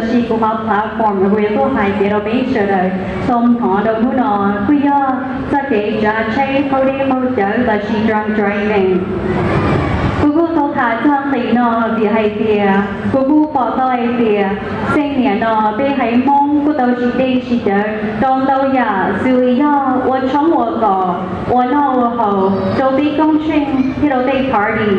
Lossis kuv qhov platform uas kuv yuav tuaj hais tias rau peb sawv daws tau hnov rau hnub no kuj yog txoj kev tsav tsheb qaug dej qaug cawv lossis drunk driving. Kuv kuj tau tham txog nqe no vim hais tias kuv kuj pom tau hais tias xeem niam no peb haiv Hmoob kuj tau siv dej siv cawv rau ntau yam xws li yog ua tshoob ua kos, ua noj ua haus, rau tej koob tsheej thiab rau tej party.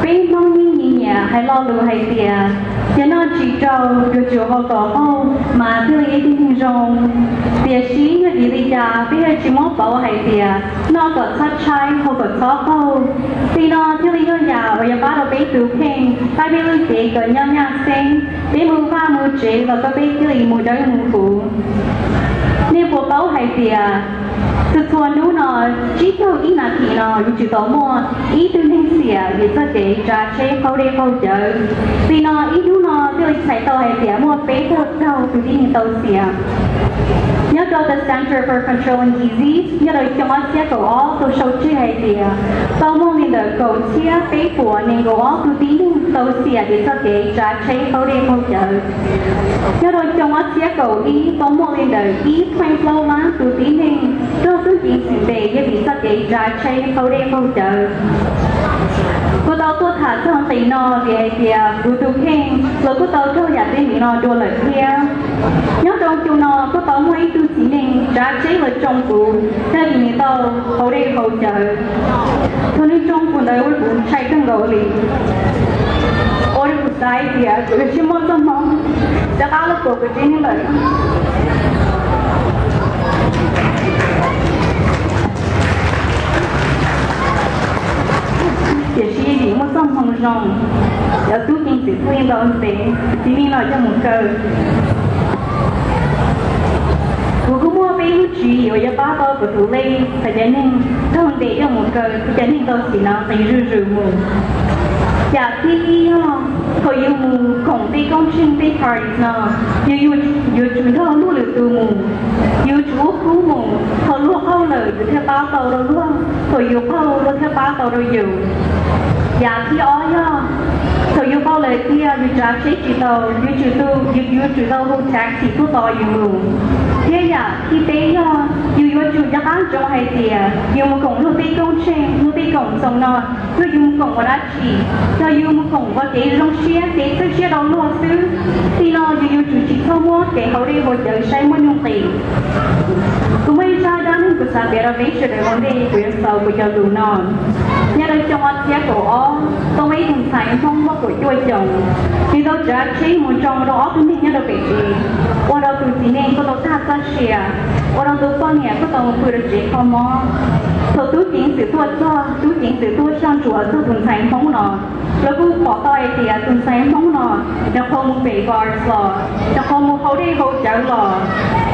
Peb Hmoob yeej nyiam nyiam hais lo lus hais tias, yog noj tsis raug yuav tsum haus kom qaug mas thiaj li ib tug neeg zoo. Tiam sis yog vim li cas peb yuav tsis muab pauv hais tias noj kom txhob tshaib, haus kom txhob qaug? Li no thiaj li yog yam uas yuav pab rau peb tus kheej, pab peb lub cev kom nyob nyaj xeeb, peb mus vaj mus tsev los kom peb thiaj li mus dawb mus huv. Nej puas paub hais tias txhua txhua hnub no, tsib caug ib nas this no yuav tsum tau muaj ib tug neeg xiam vim txoj kev tsav tsheb qaug dej qaug cawv. Li no ib hnub no thiaj li txhais tau hais tias muaj peb caug tus tib neeg tau xiam. Nyob rau the Center for Controlling Disease nyob rau xyoo ob txhiab kaum ob tau sau tseg hais tias tau muaj li ntawm kaum txhiab peb puas nees nkaum ob tus tib neeg tau xiam vim txoj kev tsav tsheb qaug dej qaug cawv. Nyob rau xyoo ob txhiab kaum ib tau muaj li ntawm ib point plaub lab tus tib neeg raug tub ceev xwm ntes yog vim txoj kev tsav tsheb qaug dej qaug cawv. Kuv tau tuaj tham txog nqe no vim hais tias kuv tus kheej los kuj tau raug yam tib neeg no dua lawm thiab. Nyob rau xyoo no kuj tau muaj ib tug txiv neej tsav tsheb los tsoo kuv, yog vim nws tau qaug dej qaug cawv. Thaum nws tsoo kuv ntawd ua kuv ntshai kawg nkaus li, ua rau kuv xav hais tias kuv yuav tsis muaj txoj hmoo rov qab los pom kuv tsev neeg lawm. Tiam sis vim muaj txoj hmoo zoo, cov tub ceev xwm thiaj li tau ntes txiv neej no coj mus kaw. Kuv kuj muaj peb lub tswv yim uas yuav pab tau kuv tus lej, thaum cov neeg raug ntes coj mus kaw, cov neeg tau xiam no nqis zuj zus mus. Yam thib ib yog thaum yus mus koom tej koob tsheej tej party no, yus yuav tsum nrog luag lwm tus mus. Yus yuav tsum ua khub mus, thaum luag qaug lawm yus thiaj pab tau rau luag, thaum yus qaug luag thiaj pab tau rau yus. Yam thib ob yog thaum yus qaug lawm tiag yus tsav tsheb tsis tau, yus tsum tu, yus yuav tsum tau hu taxi tuaj tos yus mus. Thiab yam thib peb yog yus yuav tsum nco qab ntsoov hais tias yus mus koom luag tej koob tsheej, luag tej koom txoos no, yog yus mus koom ua dab tsi? Yog yus mus koom ua kev zoo siab, kev txawj siab rau luag xwb, txij no yus yuav tsum tsis txhob muab kev haus dej haus cawv saib muaj nuj nqis. Kuv muaj ib zaj dab neeg kuv xav piav rau peb sawv daws ua ntej kuv yuav xaus kuv cov lus no. Nyob rau xyoo ob txhiab kaum ob, tau muaj ib tug ntxhais Hmoob muaj kaum cuaj xyoos, nws tau tsav tsheb mus tsoo rau ob tug neeg nyob rau pem tsev, ua rau tus txiv neej kuj tau tag txoj sia, ua rau tus poj niam kuj tau mus pw rau tsev kho mob. Thaum tub ceev xwm tuaj txog, tub ceev xwm tuaj soj ntsuam txog tus ntxhais Hmoob no, lawv kuj pom tau hais tias tus ntxhais Hmoob no nyuam qhuav mus pem bars los, nyuam qhuav mus haus dej haus cawv los.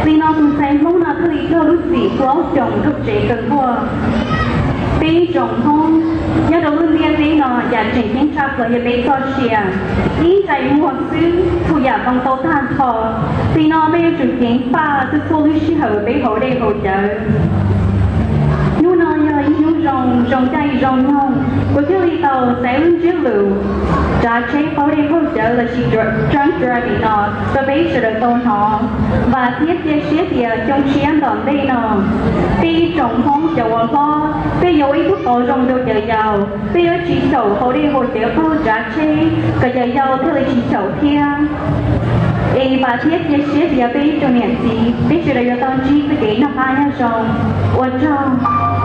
Li no tus ntxhais Hmoob no thiaj li raug lub txim tua ob xyoos nkaum tsev kaw nkuaj. Peb ib tsoom Hmoob nyob rau lub ntiaj teb no yam tseem ceeb tshaj plaws yog peb txoj sia. Ib ntsais muag xwb txhua yam zoo tau tag nrho. Li no peb yuav tsum ceev faj txhua txhua lub sij hawm peb haus dej haus cawv. Hnub no yog ib hnub zoo, zoo caij zoo nyoog, kuv thiaj li tau txais lub ntsiab lus tsav tsheb qaug dej qaug cawv lossis drunk driving no rau peb sawv daws tau hnov. Vam thiab cia siab tias xyoo tshiab tom ntej no, peb ib tsoom Hmoob cov uas hlob, peb yuav ua ib tug qauv zoo rau cov yau, peb yuav tsis xyaum haus dej haus cawv qaug tsav tsheb kom cov yau thiaj li tsis xyaum thiab. Es vam thiab cia siab tias peb ib tsoom niam txiv peb sawv daws yuav tau ntsib txoj kev noj qab nyob zoo. Ua tsaug.